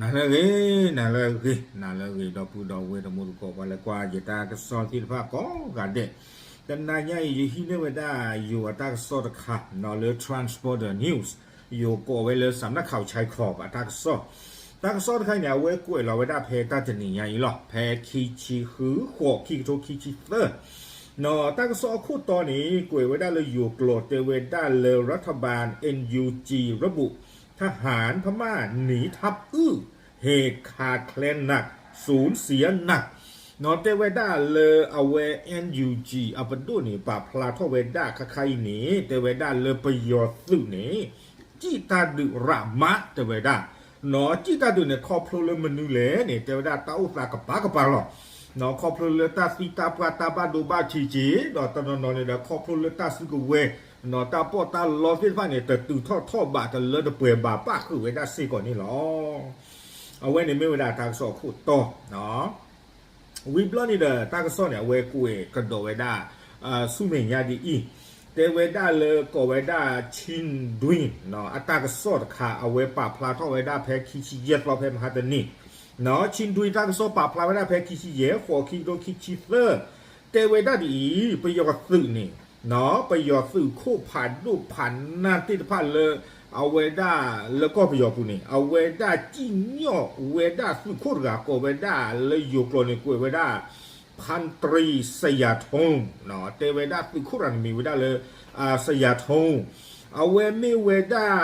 နၤလၢအဂ့ၤ, နၤလၢအဂ့ၤ, နၤလၢအဂ့ၤ ဒီပုၢ်ဒီဝဲၢ်တံၤသကိး ပှၤလၢကွၢ်ယတၢ်ကစီၣ်သ့ၣ်တဖၣ်ကိးဂၤဒဲး, တနၤညါအံၤ ယဟံးန့ၢ်ဝဲဒၣ်ယိၤအတၢ်ကစီၣ်တခါ လၢ Transporter News, ယိၤကိးဝဲလၢ စးနၣ်ခးဝဲဆဲခီ အတၢ်ကစီၣ်, တၢ်ကစီၣ်တခါအံၤန့ၣ် အဝဲကွဲးလီၤဝဲဒၣ်ဖဲတၢ်တနံၤညါအံၤလီၤ. ဖဲခံဆံဃု ဃိး ခံကထိခံဆံသၢ တၢ်ကစီၣ်အခိၣ်တီန့ၣ် ကွဲးဝဲဒၣ်လၢယိၤကျိာ် တဲဝဲဒၣ်လၢ รัฐบาล เอ็นยูจี ระบุ ทหารพม่าหนีทัพอื้อ เหตุขาดแคลนหนัก สูญเสียหนัก တဲဝဲဒၣ်လၢအဝဲ เอ็นยูจี အပဒိၣ်န့ၣ် ပာ်ဖျါထီၣ်ဝဲဒၣ်ခါခါအံၤန့ၣ် တဲဝဲဒၣ်လၢပယီၤသုးန့ၣ် စံၣ်တၢ်ဒုးရးမး တဲဝဲဒၣ် စံၣ်တၢ်ဒုးန့ၣ် ခီဖျိလၢမနုၤလဲၣ်န့ၣ် တဲဝဲဒၣ်တၢ်အိၣ်သးကပၤကပၤလီၤ. ခီဖျိလၢတၢ်သံတၢ်ပှၢ်တၢ်ဘၣ်ဒိဘၣ်ထံးက့ၤ ဒီးတနီၤနီၤန့ၣ်ဒီး ခီဖျိလၢတၢ်စုကဝဲၤ တၢ်ပီးတၢ်လီသ့ၣ်တဖၣ်န့ၣ် တတုၤထီၣ်ထီၣ်ဘးတလၢတပှဲၤဘၣ် ပၣ်ဃုာ်ဝဲဒၣ်စ့ၢ်ကီးန့ၣ်လီၤ. အဝဲန့ၣ်မ့ၢ်ဝဲဒၣ်တၢ်ကစီၣ်အခိၣ်တီ ဝံၤဘျီန့ၣ်ဒီး တၢ်ကစီၣ်န့ၣ် အဝဲကွဲးကဒီးဝဲဒၣ် ဆူမဲာ်ညါဒ်အံၤ, တဲဝဲဒၣ်လၢကိးဝဲဒၣ် Chindwin အတၢ်ကစီၣ်တခါ အဝဲပာ်ဖျါထီၣ်ဝဲဒၣ်ဖဲခံဆံယဲၢ်သီ ဖဲမဟါတနံၤ, Chindwin တၢ်ကစီၣ်ပာ်ဖျါဝဲဒၣ်ဖဲခံဆံယဲၢ် ဃိး ခံကထိခံဆံသၢ တဲဝဲဒၣ်ဒ်အံၤ, ပယီၤသုးန့ၣ် ပယီၤသုးခိၣ်ဖးဒိၣ်ဖးနၢ်သ့ၣ်တဖၣ်လၢ အဝဲဒၣ်လၢကီၢ်ပယီၤပူၤန့ၣ် အဝဲဒၣ်စံၣ်ညီၣ်ဝဲဒၣ်သုးခိၣ်တဂၤ ကိးဝဲဒၣ်လၢယိၤကျိာ်န့ၣ် ကွဲးဝဲဒၣ် พันตรี สยามธง တဲဝဲဒၣ်သုးခိၣ်တဂၤန့ၣ်မ့ၢ်ဝဲဒၣ်လၢ စယၤထုံး အဝဲမ့ၢ်ဝဲဒၣ်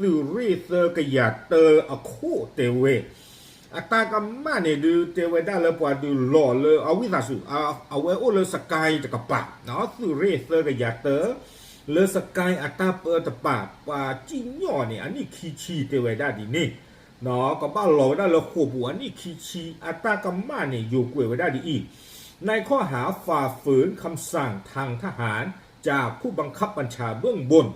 သုးရ့ၣ်သၢကယၤတၢအခိၣ်တဲဝဲ အတၢ်ကမၣ်န့ၣ်ဒုး တဲဝဲဒၣ်လၢပှၤဒုးလီၤလၢအဝံသးစူၤ အဝဲအိၣ်လၢစကဲတကပၤ သုးရ့ၣ်သၢကယၤတၢ လၢစကဲအတၢ်ပၢတပၤ ပှၤစံၣ်ညီၣ်န့ၣ် အနံၣ်ခံဆံတဲဝဲဒၣ်ဒ်န့ၣ် ကဘၣ်လီၤဝဲဒၣ်လၢဃိာ်ပူၤအနံၣ်ခံဆံ အတၢ်ကမၣ်န့ၣ် ယိၤကွဲးဝဲဒၣ်ဒ်အံၤ, ในข้อหาฝ่าฝืนคำสั่งทางทหารจากผู้บังคับบัญชาเบื้องบน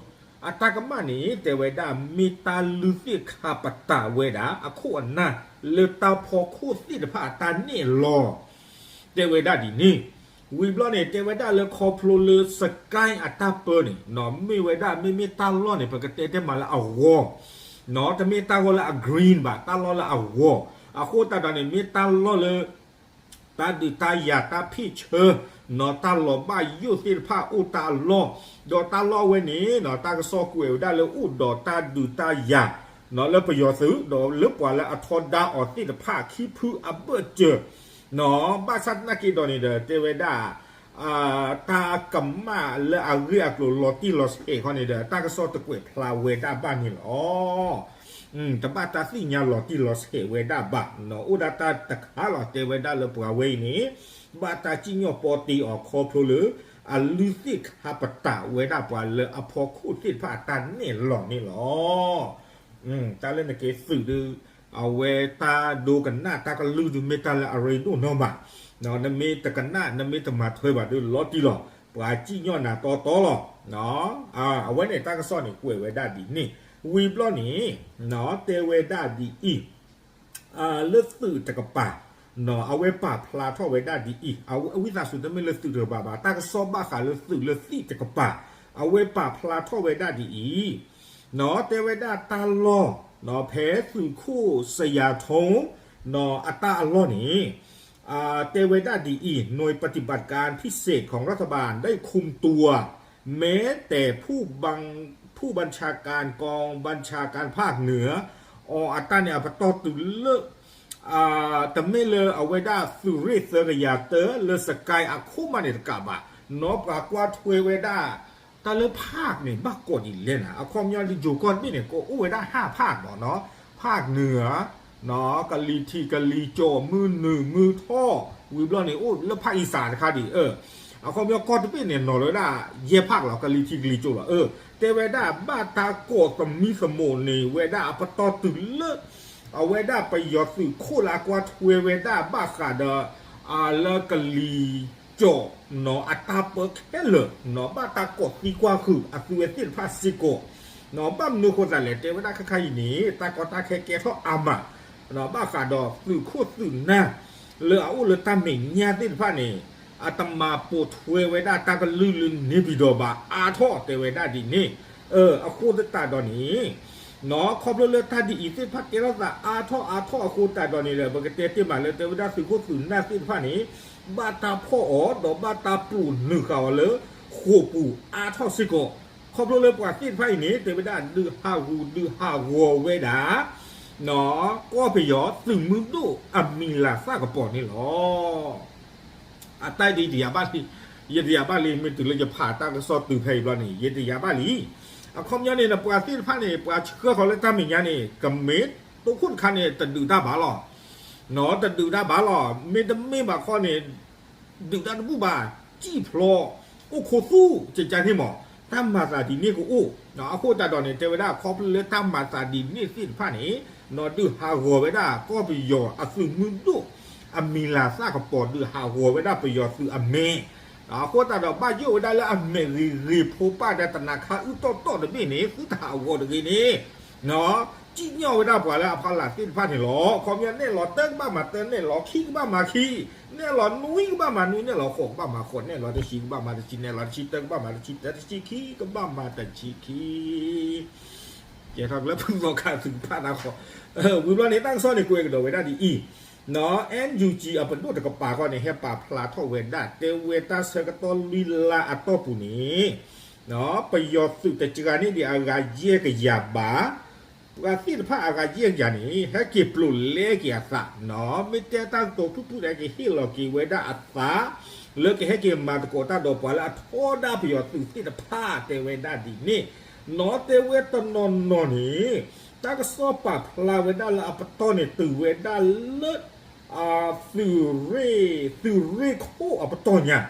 အတၢ်ကမၣ်န့ၣ် တဲဝဲဒၣ်မ့ၢ်တၢ်လုၢ်သ့ၣ်ခါပတာ်ဝဲဒၣ် အခိၣ်အနၢ် လၢတၢ်ဖီခိၣ်သ့ၣ်တဖၣ်အတၢ်နဲၣ်လီၤ တဲဝဲဒၣ်ဒ်န့ၣ်, ဝံၤဘျီန့ၣ် တဲဝဲဒၣ်လၢခီဖျိလၢစကဲအတၢ်ပၢန့ၣ် မ့ၢ်ဝဲဒၣ် မ့မ့ၢ်တၢ်လီၢ်န့ၣ် ပကတဲတဲမးလၢအဂီၤ, တမ့ၢ်တၢ်ဂီၤလၢအ green ဘၣ် တၢ်လီၢ်လၢအဂီၤ, အဃိသတးဒီးန့ၣ် မ့ၢ်တၢ်လီၢ်လၢ တၢ်ဒုးတၢ်ယၤတၢ်ဖ့ၣ်ဆၢ နီၢ်တၢ်လီၤဘၣ်ယိၣ်သ့ၣ်တဖၣ်အိၣ်တၢ်အလီၢ်, ဒီးတၢ်လီၢ်ဝဲန့ၣ် တၢ်ကစီၣ်ကွဲးဝဲဒၣ်လၢအိၣ်ဒီးတၢ်ဒုးတၢ်ယၤ လၢပယီၤသုး ဒီးလၢပှၤလၢအထီဒါအီၤသ့ၣ်တဖၣ်ခံဖုအဘၢၣ်စၢၤ, ဘၣ်ဆၣ်သနာ်က့ဒီးန့ၣ်ဒီး တဲဝဲဒၣ် တၢ်ကမၣ်လၢအဂ့ၢ်အကျိၤလီၤတံၢ်လီၤဆဲးခီန့ၣ်ဒီး တၢ်ကစီၣ်တကွဲးဖျါဝဲဒၣ်ဘၣ်န့ၣ်လီၤ. တဘၣ်တၢ်သ့ၣ်ညါလီၤတံၢ်လီၤဆဲးဝဲဒၣ်ဘၣ်, အိၣ်ဒၣ်တၢ်တခါလီၤ တဲဝဲဒၣ်လၢပှၤဝဲအံၤန့ၣ် ဘၣ်တၢ်စံၣ်ညီၣ်ပီတ့အီၤခီဖျိလၢ အလုၢ်သ့ၣ်ခါပတာ်ဝဲဒၣ်ပှၤလၢအဖီခိၣ်သ့ၣ်တဖၣ်အတၢ်နဲၣ်လီၤန့ၣ်လီၤ. တၢ်လၢနကဲသုးဒီး အဝဲတၢ်ဒိကနၣ်တၢ်ကလုၢ်ဒုးမ့ၢ်တၢ်လၢအရ့ဒိၣ်နီၢ်မး, နမ့ၢ်တကနၣ် နမ့ၢ်တမၤထွဲဘၣ်ဒီးလီၤတံၢ်လီၤ, ပှၤစံၣ်ညီၣ်နၤတီတီလီၤ. အဝဲန့ၣ်တၢ်ကစီၣ်န့ၣ်ကွဲးဝဲဒၣ်ဒ်န့ၣ်, ဝံၤဘျီန့ၣ် တဲဝဲဒၣ်ဒ်အံၤ, လၢသုးတကပၤ အဝဲပာ်ဖျါထီၣ်ဝဲဒၣ်ဒ်အံၤ, အဝံသးစူၤတမ့ၢ်လၢသုးတကပၤဘၣ်, တၢ်ကစီၣ်ဘၣ်ဃးလၢသုးလၢသံၣ်တကပၤ အဝဲပာ်ဖျါထီၣ်ဝဲဒၣ်ဒ်အံၤ, တဲဝဲဒၣ်တၢ်လီၢ် ဖဲသုးခိၣ်စယၤထိ အတၢ်အလီၢ်န့ၣ် တဲဝဲဒၣ်ဒ်အံၤ, หน่วยปฏิบัติการพิเศษของรัฐบาลได้คุมตัวแม้แต่ผู้บัง ผู้บัญชาการกองบัญชาการภาคเหนือ အီၤအတၢ်န့ၣ်အပတီၢ်တုၤလၢ တမ့ၢ်လၢအဝဲဒၣ်သုးရ့ၣ်သၢကယၤတၢ လၢစကဲအခိၣ်မးန့ၣ်တကးဘၣ်, နီၢ်ပှၤကွၢ်ထွဲဝဲဒၣ် တၢ်လၢ park န့ၣ် ဘၣ်ကိးဒ်လဲၣ်နၤ, အခီပညီလၢယိၤကီၢ်တဘ့ၣ်န့ၣ် ကအိၣ်ဝဲဒၣ် ห้า park မးနီၤ, park နုာ်ဧါ ကလံၤထံး ကလံၤစိး မုၢ်နုာ် မုၢ်ထီၣ်, ဝံၤဘျီန့ၣ် အိၣ်လၢ ภาคอีสาน တခါဒံး, အခီပညီကီၢ်တဘ့ၣ်န့ၣ် နီၢ်လၢဝဲဒၣ် ယဲၢ် park လီၤ, ကလံၤထံး ကလံၤစိးလီၤ, တဲဝဲဒၣ်ဘၣ်တၢ်ကိးသမံသမိးန့ၢ်ဝဲဒၣ်အပတီၢ်တုၤလၢ အဝဲဒၣ်ပယီၤသုးခိၣ်လၢအကွၢ်ထွဲဝဲဒၣ်ဘၣ်ဃးဒီး လၢကလံၤစိး နီၢ်အတၢ်ပၢခဲလၢာ် နီၢ်ဘၣ်တၢ်ကိးသံကွၢ်ဃုာ်အသုဝဲသ့ၣ်တဖၣ်စ့ၢ်ကီး, နီၢ်ဘၣ်မနုၤဃိသးလဲၣ် တဲဝဲဒၣ်ခါခါအံၤန့ၣ် တၢ်ကီတၢ်ခဲကဲထီၣ်အါမး, ဘၣ်ဃးဒီးသုးခိၣ်သုးနၢ် လၢအအိၣ်လၢတၢ်မဲာ်ညါသ့ၣ်တဖၣ်န့ၣ် အတမၤပိာ်ထွဲဝဲဒၣ်တၢ်ကလုၢ်လၢန့ၢ်ပံၤဒီးဘၣ်အါထီၣ် တဲဝဲဒၣ်ဒ်န့ၣ်, အဃိသတးဒီးန့ၣ် ခီဖျိလၢတၢ်ဒ်အံၤသ့ၣ်တဖၣ်ကဲထီၣ်သးအါထီၣ်အါထီၣ်အဃိသတးဒီးန့ၣ်ဒီး ပကတဲတ့ၢ်မးလၢတဲဝဲဒၣ်သုးခိၣ်သုးနၢ်သ့ၣ်တဖၣ်န့ၣ် ဘၣ်တၢ်ဖီၣ်အီၤ ဒီးဘၣ်တၢ်ပျိာ်နုာ်ဃာ်အီၤလၢ ဃိာ်ပူၤအါထီၣ်စ့ၢ်ကီး, ခီဖျိလၢပှၤသ့ၣ်တဖၣ်အံၤန့ၣ် တဲဝဲဒၣ်ဒုးဟးဂူာ်ဒုးဟးဂီၤဝဲဒၣ် ကီၢ်ပယီၤသုးမုၢ်ဒိၣ်အမံၤလၤသၣ်ကပီၤန့ၣ်လီၤ. အတၢ်ဒ်ယတယာ်ဘၣ်လံ, ယတယာ်ဘၣ်လံ မ့ၢ်တုၤလၢယဖးတၢ်ကစီၣ်တုၤဖဲအံၤဘျီန့ၣ် ယတယာ်ဘၣ်လံ. အခီပညီန့ၣ် ပှၤသ့ၣ်တဖၣ်န့ၣ် ပှၤဆှၢဃီၤလၢတၢ်မဲာ်ညါန့ၣ် ကမ့ၢ်တိခိၣ်တခါန့ၣ် တဒုးတၢ်ဘၣ်လီၤ. တဒုးတၢ်ဘၣ်လီၤ. မ့တမ့ၢ်ဘၣ်ခီန့ၣ် ဒုးတၢ်တဘူၣ်ဘၣ်, စံၣ်ဖျိး, အိၣ်ခိးသူၣ် ကကန့ၣ်မး, တၢ်မၤသးဒ်န့ၣ်ကအိၣ်. အဃိသတးဒီးန့ၣ် တဲဝဲဒၣ်ခီဖျိလၢတၢ်မၤသးဒ်န့ၣ်သ့ၣ်တဖၣ်န့ၣ် ဒုးဟးဂီၤဝဲဒၣ်ကီၢ်ပယီၤအသုးမုၢ်ဒိၣ် အမံၤလၤသၣ်ကပီၤ ဒုးဟးဂီၤဝဲဒၣ်ပယီၤသုးအမဲာ် အဃိသတးဒီး ဘၣ်ယိၣ်ဝဲဒၣ်လၢအမဲာ်ဂ့ၤဂ့ၤဖိပၣ်ဒီးတနၤခါအုၣ်တီၣ်တီၣ်တဘ့ၣ်န့ၣ် သုတဟးဂီၤတဂ့ၤန့ၣ် စံၣ်ညီၣ်ဝဲဒၣ်ပှၤလၢအဖီလာ်သ့ၣ်တဖၣ်န့ၣ်လီၤ. ခီပညီနဲၣ်လီၤတၢ်ကဘၣ်မၤတၢ်, နဲၣ်လီၤခံကဘၣ်မၤခံ, နဲၣ်လီၤနွံကဘၣ်မၤနွံ, နဲၣ်လီၤဃိးကဘၣ်မၤဃိး, နဲၣ်လီၤတဆံကဘၣ်မၤတဆံ, နဲၣ်လီၤတဆံတၢကဘၣ်မၤတဆံတၢ, တဆံခံကဘၣ်မၤတဆံခံ ကဲထီၣ်လၢပနီၢ်ခါသုးကဖၣ်သးဃီ, ဝံၤဘျီန့ၣ် တၢ်ကစီၣ်န့ၣ် ကွဲးကဒီးဝဲဒၣ်ဒ်အံၤ, NUG အပဒိၣ်တကပၤဃီန့ၣ် ဟဲပာ်ဖျါထီၣ်ဝဲဒၣ် တဲဝဲတၢ်ဆၢကတီၢ်လွံၢ်လါအတီၢ်ပူၤန့ၣ် ပယီၤသုးတစှၤန့ၢ်ဒံးအဂၤယဲၢ်ကယၤဘၣ်, ပှၤသ့ၣ်တဖၣ်အဂၤယဲၢ်ကယၤန့ၣ် ဟဲက့ၤပျိာ်လဲက့ၤအသး, မ့ၢ်တဲတၢ်ကတိၤဖုၣ်ဖုၣ်ဒီး ကဟ့ၣ်လီၤက့ၤဝဲဒၣ်အသး လၢကဟဲက့ၤမၤသကိးတၢ်ဒီးပှၤလၢအထီဒါပယီၤသုးသ့ၣ်တဖၣ် တဲဝဲဒၣ်ဒ်န့ၣ်, နီၢ်တဲဝဲတနီၤနီၤန့ၣ် တၢ်ကစီၣ်ပာ်ဖျါဝဲဒၣ်လၢအပတီၢ်န့ၣ် တုၤဝဲဒၣ်လၢ သုးရ့ၣ်, သုးရ့ၣ်ခိၣ်အပတီၢ်ညါ,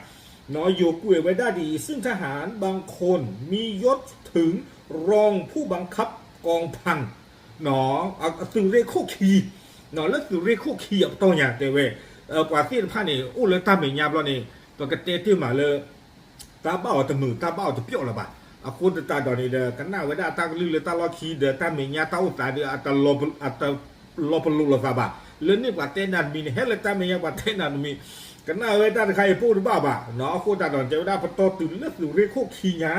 ယိၤကွဲးဝဲဒၣ်ဒ်အံၤ ซึ่งทหารบางคนมียศถึงรองผู้บังคับกองพัน သုးရ့ၣ်ခိၣ်ခံ, လၢသုးရ့ၣ်ခိၣ်ခံအပတီၢ်ညါတဲဝဲ, ပှၤသ့ၣ်တဖၣ်န့ၣ် အိၣ်လၢတၢ်မဲာ်ညါဘျီန့ၣ် ပကတဲတ့ၢ်မးလၢ တၢ်ဘၣ်အီၤတမုာ် တၢ်ဘၣ်အီၤတပျီၣ်လၢၤဘၣ်. အဃိသတးဒီးန့ၣ်ဒီး ကနၣ်ဝဲဒၣ်တၢ်ကလုၢ်လၢတၢ်လီၢ်ခံဒီး တၢ်မဲာ်ညါတၢ်အိၣ်သးဒီး အတလီၤပလိာ်လိာ်သးဘၣ်. လၢန့ၣ်ပှၤတဲနၤတမံၤန့ၣ် ဟဲလၢတၢ်မဲာ်ညါပှၤတဲနၤတမံၤ, ကနၣ်ဝဲတၢ်တခါအံၤပိၢ်တဘၣ်ဘၣ်. အဃိသတးဒီး တဲဝဲဒၣ်ပတီၢ်တုၤလၢသုးရ့ၣ်ခိၣ်ခံ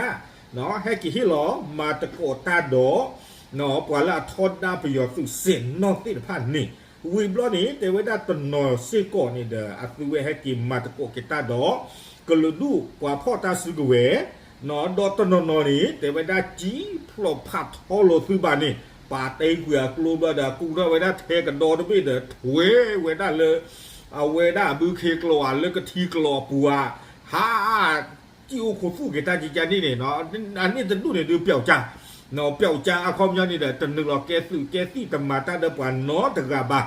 ညါ ဟဲက့ၤဟ့ၣ်လီၤမၤသကိးတၢ်ဒီး ပှၤလၢအထီဒါပယီၤသုးစဲးနီၣ်သ့ၣ်တဖၣ်န့ၣ်, ဝံၤဘျီန့ၣ် တဲဝဲဒၣ်တနီၤစ့ၢ်ကီးန့ၣ်ဒီး အသုဝဲဟဲက့ၤမၤသကိးက့ၤတၢ်ဒီး ကလုာ်ဒူၣ်ပှၤဖီၣ်တၢ်စုကဝဲၤ, ဒီးတနီၤနီၤန့ၣ် တဲဝဲဒၣ်စံၣ်ဖျိးဖးထီလိာ်သုဘၣ်န့ၣ် ပာ်တ့ၢ်ကွံာ်အကျိဘျီဒီး ကူထီၣ်ဝဲဒၣ်ထဲကဒီတဘ့ၣ်ဒီး ထွဲဝဲဒၣ်လၢ အဝဲဒၣ်အဘုခ့ကျိာ်ဧါ လၢကထံကျိာ်အပူၤဧါ, ဟး စံၣ်အိၣ်ခိးသူၣ်က့ၤတၢ်ကကန့ၣ်န့ၣ်, အန့ၣ်တဒူၣ်န့ၣ်ဒုးပျီကၠါ, ပျီကၠါအခီပညီန့ၣ်ဒီး တနုာ်လီၤကဲသုးကဲသံၣ် တမၤတၢ်ဒီးပှၤနီတဂၤဘၣ်.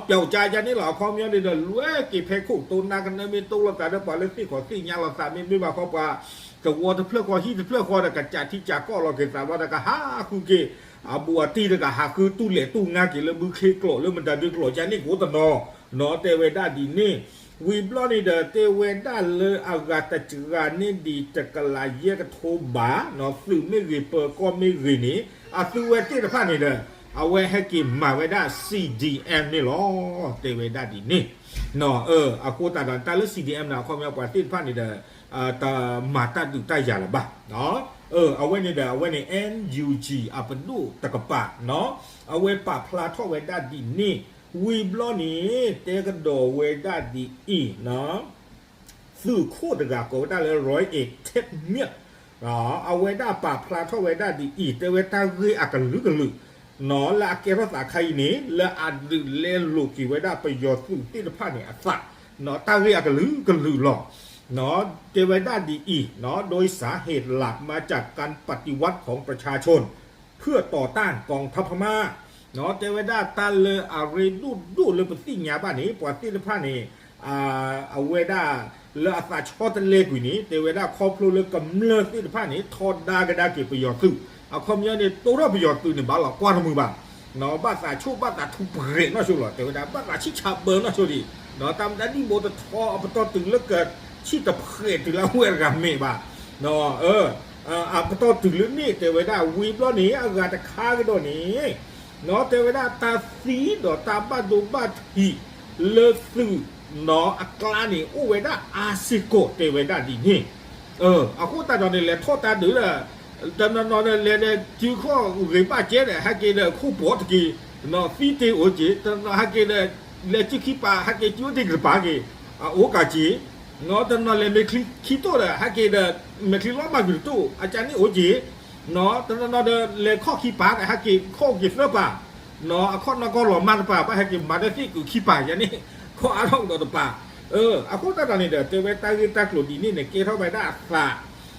ပျီကၠါယါန့ၣ်လီၤ အခီပညီန့ၣ်ဒီး လွဲက့ၤဖဲခိၣ်တိနါကနၢမ့ၢ်တိလိာ်သးဒီးပှၤလၢသ့ၣ်ခီၣ်သ့ၣ်ညါလိာ်သး မ့မ့ၢ်ဘၣ်ဃီပှၤ သဝီတဖျၢၣ်ဃီဟံၣ်တဖျၢၣ်ဃီဒီး ကစးထံကစးကီၢ်လီၤက့ၤသးဘျီဒီး ကဟးဃုက့ၤ အဘူးအတံၢ်တဂၤ ဟးဃုတူၢ်လဲၤတူၢ်ငါက့ၤလၢဘုခ့ကျိာ်လၢမတၤဒုကျိာ်ယါန့ၣ်ကိးတနီၤ, နီၢ်တဲဝဲဒၣ်ဒ်န့ၣ်, ဝံၤဘျီန့ၣ်ဒီး တဲဝဲဒၣ်လၢအဂၤတစှၤန့ၢ်ဒံးတကလးယဲၢ်ကထိဘး, သုးမ့ၢ်ဂ့ၤပၢၤကီၢ်မ့ၢ်ဂ့ၤန့ၣ် အသုဝဲသ့ၣ်တဖၣ်န့ၣ်ဒီး အဝဲဟဲက့ၤမၤဝဲဒၣ် CDM န့ၣ်လီၤ. တဲဝဲဒၣ်ဒ်န့ၣ်, အဃိသတးဒီး တၢ်လၢ CDM န့ၣ် အခီပညီပှၤသ့ၣ်တဖၣ်န့ၣ်ဒီး တမၤတၢ်ဒုးတၢ်ယၤလၢၤဘၣ်. အဝဲန့ၣ်ဒီး အဝဲန့ၣ် NUG အပဒိၣ်တကပၤ, အဝဲပာ်ဖျါထီၣ်ဝဲဒၣ်ဒ်န့ၣ်, ဝံၤဘျီန့ၣ် တဲကဒီးဝဲဒၣ်ဒ်အံၤ, သုးခိၣ်တဂၤကိးဝဲဒၣ်လၢ Roy A Tet Myat အဝဲဒၣ်ပာ်ဖျါထီၣ်ဝဲဒၣ်ဒ်အံၤ တဲဝဲတၢ်ဂ့ၢ်အကလုာ်ကလုာ် လၢအကဲထီၣ်သးခါအံၤန့ၣ် လၢအဒုးလဲလိာ်က့ၤဝဲဒၣ်ပယီၤသုးသ့ၣ်တဖၣ်န့ၣ်အသး, တၢ်ဂ့ၢ်အကလုာ်ကလုာ်လီၤ. တဲဝဲဒၣ်ဒ်အံၤ, โดยสาเหตุหลักมาจากการปฏิวัติของประชาชนเพื่อต่อต้านกองทัพพม่า တဲဝဲဒၣ်တၢ်လၢအရ့ဒိၣ်ဒိၣ်လၢပသ့ၣ်ညါဘၣ်န့ၣ် ပှၤသ့ၣ်တဖၣ်န့ၣ် အဝဲဒၣ် လၢအသးဆီတလဲကွံာ်န့ၣ် တဲဝဲဒၣ်ခီဖျိလၢကမျၢၢ်သ့ၣ်တဖၣ်န့ၣ် ထီဒါကဒါက့ၤပယီၤသုး, အခီပညီန့ၣ် တိၢ်ထီၣ်ပယီၤသုးန့ၣ် ဘၣ်လီၤကွၢ်တမုာ်ဘၣ်, ဘၣ်သးဆိၣ်ဘၣ်သးထူးပှဲၤနီၢ်ဆိလီၤ တဲဝဲဒၣ် ဘၣ်သးဆံၣ်ဆါဘၢနီၢ်ဆိဒံး, တၢ်မတၤဒ်ဘိတထီအပတီၢ်တုၤလၢက ဆံၣ်တဖှဲးတုၤလၢဝဲတဂၤမဲာ်ဘၣ်, အပတီၢ်တုၤလၢန့ၣ် တဲဝဲဒၣ် ဝံၤဘျီန့ၣ် အဂၤတခါကဒီးန့ၣ် တဲဝဲဒၣ်တၢ်သံဒီးတၢ်ဘၣ်ဒိဘၣ်ထံး လၢသုးနီၢ်အကျါန့ၣ် အိၣ်ဝဲဒၣ်အါစ့ၢ်ကီး တဲဝဲဒၣ်ဒ်န့ၣ်, အဃိသတးဒီးန့ၣ် လဲၤထီၣ်တၢ်ဒုးဒီး တနီၤနီၤဒီးလဲၤဒီးစုခီၣ်ဂ့ၤဘၣ်ကဲဒီး ဟဲက့ၤဒီးခိၣ်ပီၤတက့ၢ်, သံတ့ၢ်အိၣ်က့ၢ်, တနီၤဟဲက့ၤဒီး လဲၤစုခံပၤ ဟဲက့ၤစုအိၣ်တ့ၢ်ကတပၤက့ၢ်, အအိၣ်ကးက့ၢ်, တနီၤလဲၤမဲာ်ချံခံတိၢ်ဒီး ဟဲက့ၤဒီး မဲာ်ချံလီၤမၢ်ကွံာ်တတိၢ် အကန့ၣ်အိၣ်က့ၢ်, တနီၤနီၤဒီးလဲၤခီၣ်ခံပၤဒီး ဟဲက့ၤခီၣ်က့ၤသၢပၤ, အခီၣ်နီၢ်ကီၢ်လီၤမၢ်တပၤ ဘၣ်ဟဲက့ၤမၤဒီးသ့ၣ်ကုာ်ခံပၤယၤန့ၣ်, ခီၣ်အါထီၣ်ကဒီးတပၤ, အဃိသတးဒီးန့ၣ်ဒီး တဲဝဲတၢ်ဂ့ၢ်တၢ်ကျိၤဒ်န့ၣ်န့ၣ် ကဲထီၣ်ဝဲဒၣ်အသး နီ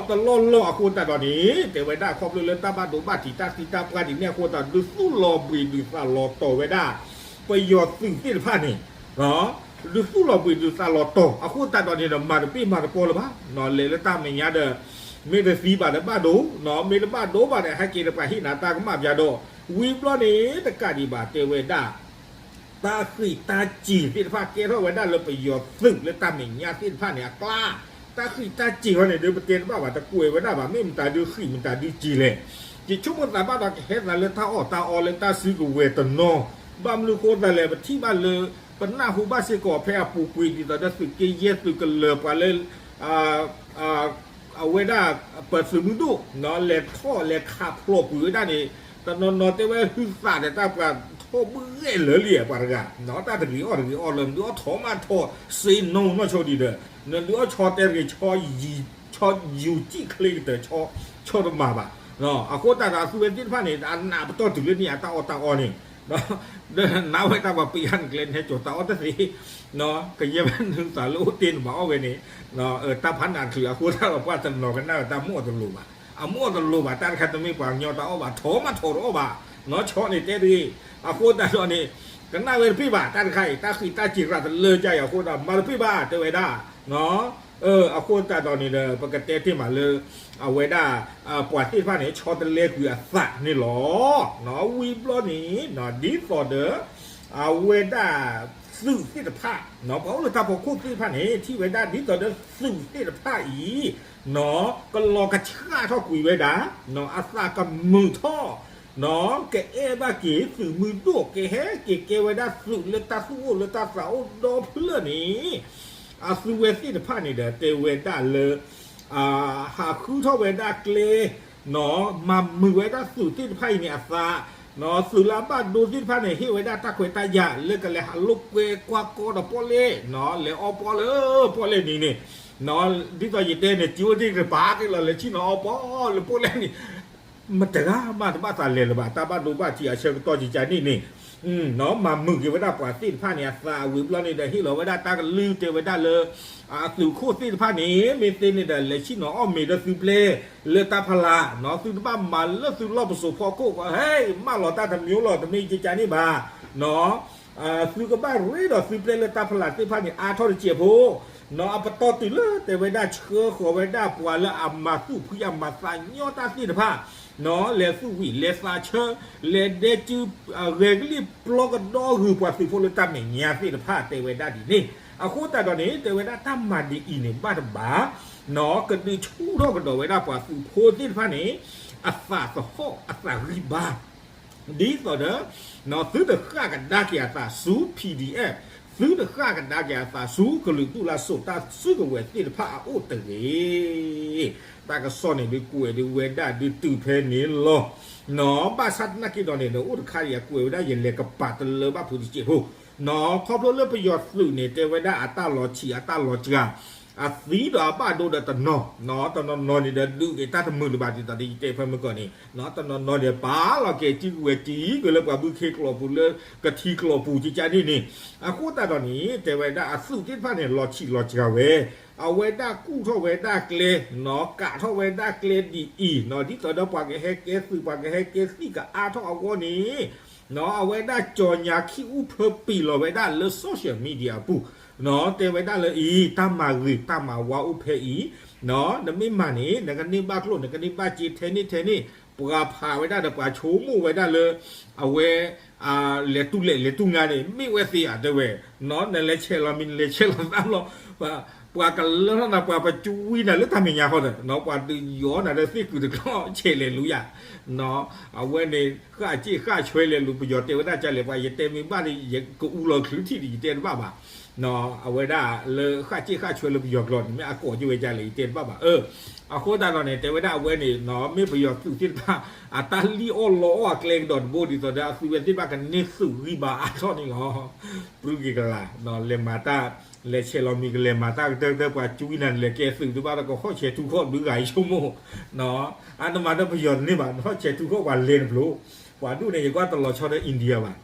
တလီၢ်လီၢ်အဃိသတးဒီးန့ၣ် တဲဝဲဒၣ်ခီဖျိလၢတၢ်ဘၣ်ဒိဘၣ်ထံးတၢ်သံတၢ်ပှၢ်ဒ်န့ၣ်အဃိသတး ဒုးသူၣ်လီၤဘှံးဒုးသးလီၤတီၤဝဲဒၣ် ပယီၤသုးသ့ၣ်တဖၣ်န့ၣ်, ဒုးသူၣ်လီၤဘှံးဒုးသးလီၤတီၤအဃိသတးဒီးန့ၣ်ဒီး မၤတဘ့ၣ်မၤတပီလၢၤဘၣ်, လဲၤလၢတၢ်မဲာ်ညါဒီး မ့ၢ်တသံဘၣ်ဒီးဘၣ်ဒိ, မ့ၢ်တဘၣ်ဒိဘၣ်ဒီး ဟဲက့ၤဒီးပှၤဟ့ၣ်နၤတၢ်ကမၣ်ပျၢၤဒီး ဝံၤဘျီန့ၣ် တကးဒံးဘၣ် တဲဝဲဒၣ် တၢ်ဃံးတၢ်စ့ၤသ့ၣ်တဖၣ်ကဲထီၣ်ဝဲဒၣ်လၢပယီၤသုးလၢတၢ်မဲာ်ညါသ့ၣ်တဖၣ်န့ၣ်အကျါ, တၢ်ဃံးတၢ်စ့ၤဝဲန့ၣ်ဒီး ပတဲတဘၣ်ဘၣ် တကွဲးဝဲဒၣ်ဘၣ် မ့ၢ်မတၤဒုးဃံးမတၤဒုးစ့ၤလဲၣ်, ယဆိကမိၣ်သးဘၣ်ဒီးကဟဲသးလၢတၢ်အီၣ်တၢ်အီလၢတၢ်စုကဝဲၤတနီၤ, ဘၣ်မနုၤဃိသးလဲၣ် ပထံၣ်ဘၣ်လၢ ပနၢ်ဟူဘၣ်စ့ၢ်ကီးဖဲအပူၤကွံာ်ဒ်သိးဒီးသုးက့ယဲၢ်သုးကလၢၤပှၤလၢ အဝဲဒၣ် ပသုးမုၢ်ဒိၣ် လဲၤထီၣ်လဲၤခးဖျိးကွံာ်ဝဲဒၣ်န့ၣ်, တနီၤနီၤတဲဝဲဟုသးဒီးတၢ်ပှၤထီၣ်ဘုဂဲၢ်လၢာ်လံ ပှၤတဂၤ, တၢ်တဂ့ၤအီၣ်တဂ့ၤအီလၢ နဒုးအီၣ်ထီၣ်မးထီၣ် စ့နိနီၢ်ဆိဒံးဒီး နဒုးအီၣ်ဆီတဲတဂ့ၤ ဆီယူၤကံၣ်ချ့ကတၢၢ် ဆီတမၤဘၣ်, အဃိသတးဒီးအသုဝဲသ့ၣ်တဖၣ်န့ၣ် အနးပတီၢ်တုၤလၢန့ၣ် အတၢ်အီၣ်တၢ်အီန့ၣ် ဒီးနးဝဲတၢ်ပှၤပျံၤယါနကျဲ နဟဲကၠီၤတၢ်အီၣ်တသ့, ကယဲၢ်ဘၣ်နုၤသးလၢအိၣ်တ့ၢ်နဘၣ်အီၣ်ဝဲန့ၣ်, တၢ်ဖးနးချုးအဃိသတးဒီး ပှၤတနီၤကနၣ်ဝဲတၢ်မ့ၢ်အီၣ်တလိၤဘၣ်, အမ့ၢ်အီၣ်တလိၤဘၣ် တၢ်တခါတမ့ၢ်ပှၤကညီတၢ်အီၣ်ဘၣ် ထီၣ်မးထီၣ်တအီၣ်ဘၣ်, နီၢ်ဆီန့ၣ်တဲတဂ့ၤ, အဃိသတးဒီးန့ၣ် ကနၣ်ဝဲတပ့ၢ်ဘၣ် တၢ်တခါအံၤ တၢ်ဃံးတၢ်စ့ၤရၤတလၢကါအံၤအဃိသတး မၤတပ့ၢ်ဘၣ် တဲဝဲဒၣ် အဃိသတးဒီးန့ၣ်ဒီး ပကတဲတ့ၢ်မးလၢ အဝဲဒၣ် ပှၤသ့ၣ်တဖၣ်န့ၣ် ဆီတလဲကွံာ်အသးန့ၣ်လီၤ. ဝံၤဘျီန့ၣ် ဒ်သိးဒီး အဝဲဒၣ်သုးသ့ၣ်တဖၣ် ပှၤအိၣ်လၢတၢ်ဖီခိၣ်သ့ၣ်တဖၣ်န့ၣ် ထံၣ်ဝဲဒၣ်ဒ်သိးဒီးသုးသ့ၣ်တဖၣ်အံၤ ကလီၤကဆှၣ်ထီၣ်ကွံာ်ဝဲဒၣ် အသးကမုာ်ထီၣ် ကအဲၣ်ဘၣ်က့ၤသုးမုၢ်ဒိၣ် ကဟဲက့ၤကဲဝဲဒၣ်သုးလၢတၢ်သူၣ်အိၣ်လၢတၢ်သးအိၣ်ဒီဖျၢၣ်န့ၣ် အသုဝဲသ့ၣ်တဖၣ်န့ၣ်ဒီး တဲဝဲဒၣ်လၢ ဟးဃုထီၣ်ဝဲဒၣ်ကျဲ မၤမုာ်ဝဲဒၣ်သုးသ့ၣ်တဖၣ်အံၤန့ၣ်အသး, သုးလၢအဘၣ်ဒိသ့ၣ်တဖၣ်န့ၣ် ဟ့ၣ်ဝဲဒၣ်တၢ်ခွဲးတၢ်ယာ် လၢကလဲၤဟးလိာ်ကွဲကွၢ်ကီဒီးပီၣ်လဲၣ်, လဲၤအီပီၣ်လၢပီၣ်လဲၣ်န့ၣ်န့ၣ်, ဒ်သိးယတဲန့ၣ် ကၠိဒ့ၣ်တပၤက့ၤလီၤ လဲၤဆ့ၣ်နီၤအီပီၣ်လၢပီၣ်လဲၣ်န့ၣ် မတဂၤမးတဘၣ်သးလဲၤလၢၤဘၣ် တၢ်ဘၣ်ဒိဘၣ်ထံးအဆၢကတီၢ်ကကန့ၣ်န့ၣ် မၤမုာ်က့ၤဝဲဒၣ်ပှၤသ့ၣ်တဖၣ်န့ၣ်အသး ဝံၤဘျီန့ၣ်ဒီး ဟ့ၣ်လီၤဝဲဒၣ်တၢ်ကလုၢ်တဲဝဲဒၣ်လၢ အသုးခိၣ်သ့ၣ်တဖၣ်န့ၣ် မ့ၢ်သ့န့ၣ်ဒီး လဲၤဆ့ၣ်နီၤအီၣ်မ့ၤဒီးသုးပျဲၢ် လၢတၢ်ဖီလာ်, သုတဘၣ်မၤလၢသုလီၢ်ပစိာ်ဖီခိၣ် ဟဲမၢလီၤတၢ်တမံၤလီၤ တမ့ၢ်ကကန့ၣ်ဘၣ် သုကဘၣ်ရ့ဒီးသုပျဲၢ်လၢတၢ်ဖီလာ်သ့ၣ်တဖၣ်န့ၣ် အါထီၣ်တစဲးဖိ, အပတီၢ်တုၤလၢတဲဝဲဒၣ်ဆှၢဃီၤဝဲဒၣ်ပှၤလၢအမၤသူၣ်ဖှံအမၤသးညီတၢ်သ့ၣ်တဖၣ်, လဲၤသူၣ်ဝံၣ်လဲၤသးဆၢ, လဲၤဒဲကၠူ, ဂဲၤကလံၣ်ပျီကဒီဂုာ်ပှၤသုးဖိလၢတၢ်မဲာ်ညါသ့ၣ်တဖၣ်တဲဝဲဒၣ်ဒ်န့ၣ်, အဃိသတးဒီးန့ၣ် တဲဝဲဒၣ်တၢ်မၤဒ်အံၤန့ၣ် ဘၣ်တဘၣ် ကဒုးဆူၣ်ထီၣ်ကဒီးဝဲဒၣ်ပှၤသုးဖိသ့ၣ်တဖၣ်န့ၣ် အသးသဟီၣ်အသးဂံၢ်ဘါ ဒ်သိးဒီး သုတဃၣ်ကဒါက့ၤအသးဆူ PDF, သုတဃၣ်ကဒါက့ၤအသးဆူကလုာ်ဒူၣ်လၢစိာ်တၢ်စုကဝဲၤသ့ၣ်တဖၣ်အအိၣ်တဂ့ၤ. တၢ်ကစီၣ်န့ၣ်ဒုးကွဲးဒုးဝဲဒၣ်ဒုးတုၤဖဲန့ၣ်လီၤ. ဘၣ်ဆၣ်သနာ်က့ဒီးန့ၣ်ဒီး အိၣ်တခါအံၤအကွဲးဝဲဒၣ်ယလဲၤကပာ်တလၢဘၣ်ဖုးတစဲးဖိ ခီဖျိလၢပယီၤသုးန့ၣ် တဲဝဲဒၣ်အတၢ်လီၤဆံးအတၢ်လီၤစှၤ အသံဒီးအဘၣ်ဒိဒီးတနီၤ, တနီၤနီၤန့ၣ်ဒီး ဒုးက့ၤတၢ်တမုာ်လၢၤဘၣ်ဒ်သိးဒီးယတဲဖဲမုၢ်ကီၢ်န့ၣ်, တနီၤနီၤန့ၣ် ပာ်လီၤက့ၤစုကဝဲၤစုကဝဲၤလၢပှၤဘုခ့ကျိာ်ပူၤလၢကထံကျိာ်ပူၤကကန့ၣ်န့ၣ်, အဃိသတးဒီးန့ၣ် တဲဝဲဒၣ်အသုးသ့ၣ်တဖၣ်န့ၣ် လီၤဆံးလီၤစှၤဝဲ, အဝဲဒၣ်ကူၣ်ထီၣ်ဝဲဒၣ်ကျဲ, ကးထီၣ်ဝဲဒၣ်ကျဲဒ်အံၤ, ဒ်သိးဒီးပှၤကဟဲကဲသုး ပှၤကဟဲကဲသံၣ်ကအါထီၣ်အဂီၢ်န့ၣ် အဝဲဒၣ်ကၠီညါခံအူဖၢပံာ်လီၤဝဲဒၣ်လၢ social media အပူၤ, တဲဝဲဒၣ်လၢအံၤ တၢ်မၤဂ့ၤတၢ်မၤဝါအိၣ်ဖဲအံၤ, နမ့ၢ်မၤန့ၣ် နကန့ၢ်ဘၣ်ကျိၣ် နကန့ၢ်ဘၣ်စ့ထဲန့ၣ်ထဲန့ၣ်, ပှၤဖးဝဲဒၣ်ဒီးပှၤဆိကမိၣ်ဝဲဒၣ်လၢ အဝဲ လဲၤတူၢ်လဲၣ်လဲၤတူၢ်ငါန့ၣ် မ့ၢ်ဝဲသ့ဧါတဲဝဲ, နလဲၤဆဲးလီၤမံၤ နလဲၤဆဲးလီၤသးဘျီ, ပှၤကလၢထီၣ်နၤ ပှၤပကွံနၤလၢတၢ်မဲာ်ညါဃီဒီး ပှၤဒုးယီနၤဒီးသ့ၣ်ကုာ်တကျီဆဲးလဲၤလူၤယၤ, အဝဲန့ၣ် ဃၣ်စ့ၣ်ဃၣ်ဆွဲလဲၤလူၤ ပယီၤတဲဝဲဒၣ်ကလဲၣ် ပှၤယတဲမ့ၢ်ဘၣ်န့ၣ် ယကအူလီၤချုးထံၣ်န့ၣ် ယတဲတဘၣ်ဘၣ်. အဝဲဒၣ်လၢဃၣ်စ့ၣ်ဃၣ်ဆွဲလၢပယီၤကျိာ်န့ၣ် မ့ၢ်အကိးက့ၤဝဲကလဲၣ် ယတဲတဘၣ်ဘၣ်. အဃိသတးဒီးန့ၣ် တဲဝဲဒၣ်အဝဲန့ၣ် မ့ၢ်ပယီၤသုးသ့ၣ်တဖၣ် အတၢ်လံၣ်အီၣ်လီအီၣ်အကျဲကဒီးတဘိဒ်သိးဒီး အသုးဝဲသ့ၣ်တဖၣ်ကန့ၢ်သုးဂံၢ်ဘါအါထီၣ်န့ၣ်လီၤ. ပြူက့ၤကလာ် လဲၤမၤတၢ် လဲၤဆဲးလီၤမံၤကလဲၤမၤတၢ်ကတၢၢ်ကတၢၢ် ပှၤကၠူဝံနၤန့ၣ် လဲၤကဲသုးတဘၣ်ဒီး ကဟီၣ်ဆဲးထူဃီၣ်ဒုးဂၤအံၤဆိကမိၣ် အနမၤတၢ်ပယီၤတန့ၢ်ဘၣ် နဟီၣ်ဆဲးထူဃီၣ်ပှၤလဲၤတဖျိ ပှၤဒူၣ်န့ၣ် ယကွၢ်တလီၤဆီဒီး India ဘၣ်.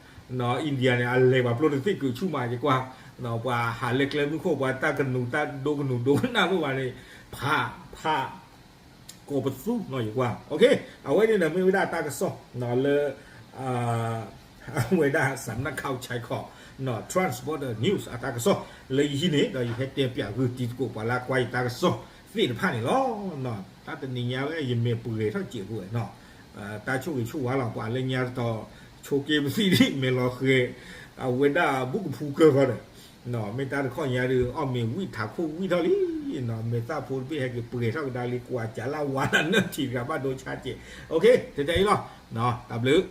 India န့ၣ် အလဲၤပှၤပျိတသ့ၣ်ကုးဆူၣ်မး ယကွၢ် ပှၤဟးလၢကျဲမုၢ်ခိၣ် ပှၤတၢ်ကနူးတၢ်ဒိကနူးဒိကနၣ်မ့ၢ်ဘၣ်န့ၣ် ဖး ဖး ကိးပသူနီၤ ယကွၢ်. အဝဲန့ၣ်ဒီးမ့ၢ်ဝဲဒၣ်တၢ်ကစီၣ်လၢ အဝဲဒၣ် စးနၢ်ခၢၣ် China Transporter News အတၢ်ကစီၣ်လၢယဟံးန့ၢ် ဒီးယဟဲတဲပၠးဂုာ်တံၤသကိးပှၤလၢကွၢ်ယတၢ်ကစီၣ်သ့ၣ်တဖၣ်န့ၣ်လီၤ. တၢ်တနံၤညါဝဲ ယမဲာ်ပှဲၤထီၣ်စဲးဖိဝဲနီၤ တၢ်ဆိၣ်ဂ့ၤဆိၣ်ဝါလီၤ ပှၤလၢညါတတီၤ ဆိးက့ပသံၣ်ဒ် မဲာ်လီၤဃဲၤ အဝဲဒၣ်ဘူၣ်ကဖူကၢဃီဒီး မ့ၢ်တၢ်တခီညါဒီး အီၣ်မ့ၤဝံၣ်ထးခိၣ်ဝံၣ်ထီၣ်လံ မဲာ်သၣ်ဖိတဘ့ၣ်ဟဲက့ၤပှဲၤထီၣ်ကဒါလံ ကွၢ်ကလၢ်ဝါနၤနၢၣ်ထံးတဂၤဘၣ်ဒိဆါကဲး ထဲထဲအံၤလီၤ တၢ်ဘျုး